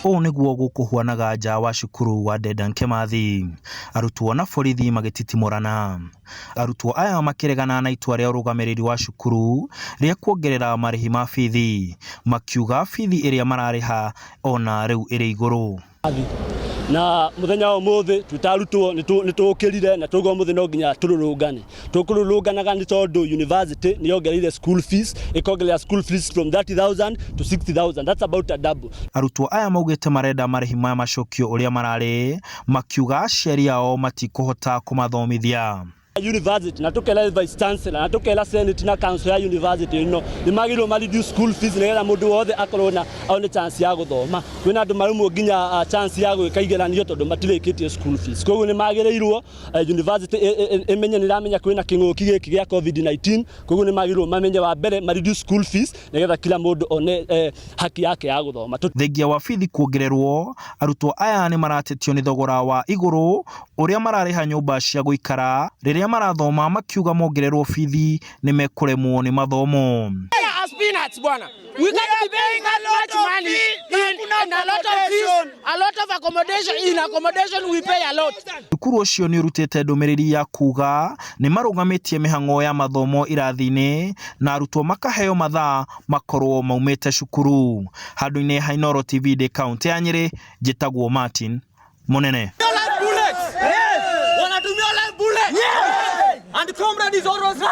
Ũũ nĩguo gũkũhuanaga nja wa cukuru wa Dedan Kimathi, arutwo na borithi magĩtitimũrana. Arutwo aya makĩregana na itua rĩa ũrũgamĩrĩri wa cukuru rĩa kuongerera marĩhi ma bithi, makiuga bithi ĩrĩa mararĩha ona rĩu ĩrĩ igũrũ. Na muthenya wa umuthi twĩ ta arutwo nĩ tũkĩrire na tũguo mũthĩ no nginya tũrũrũngane. Tũkũrũrũnganaga nĩ tondũ university nĩ yongereire school fees, ĩkongerera school fees from 30,000 to 60,000. That's about a double. Arutwo aya maugĩte marenda marĩhi maya macokio ũrĩa mararĩ, makiuga aciari ao matikũhota kũmathomithia. University na tukera vice chancellor na tukera senate na council ya university ino nĩ magĩrĩirwo ma reduce school fees nĩgetha mũndũ wothe akorwo na one chance ya gũthoma. Kwĩna andũ marumwo nginya chance ya gwĩka igeranio tondũ matirĩkĩtie school fees. Koguo nĩ magĩrĩirwo university ĩmenye nĩ ĩramenya kwĩna kĩng'ũki gĩkĩ gĩa COVID-19. Koguo nĩ magĩrĩirwo mamenye wa mbere ma reduce school fees nĩgetha kila mũndũ one haki yake ya gũthoma. Thengia wa bithi kuongererwo, arutwo aya nĩ maratetio nĩ thogora wa igũrũ ũrĩa mararĩha nyũmba cia gũikara rĩrĩa marathoma, makiuga mongererwo bithi nĩ mekũremwo nĩ mathomo. As peanuts, bwana. We can't be paying that much money in a lot of fees, a lot of accommodation. In accommodation, we pay a lot. Cukuru ũcio nĩ ũrutĩte ndũmĩrĩri ya kuga nĩ marũgamĩtie mĩhang'o ya mathomo irathi-inĩ na arutwo makaheo mathaa makorwo maumĩte cukuru. Handũ-inĩ ha Inooro TV ndĩ kaũntĩ ya Nyĩrĩ, njĩtagwo Martin Mũnene. Wanatumia live bullets. And comrade is always right.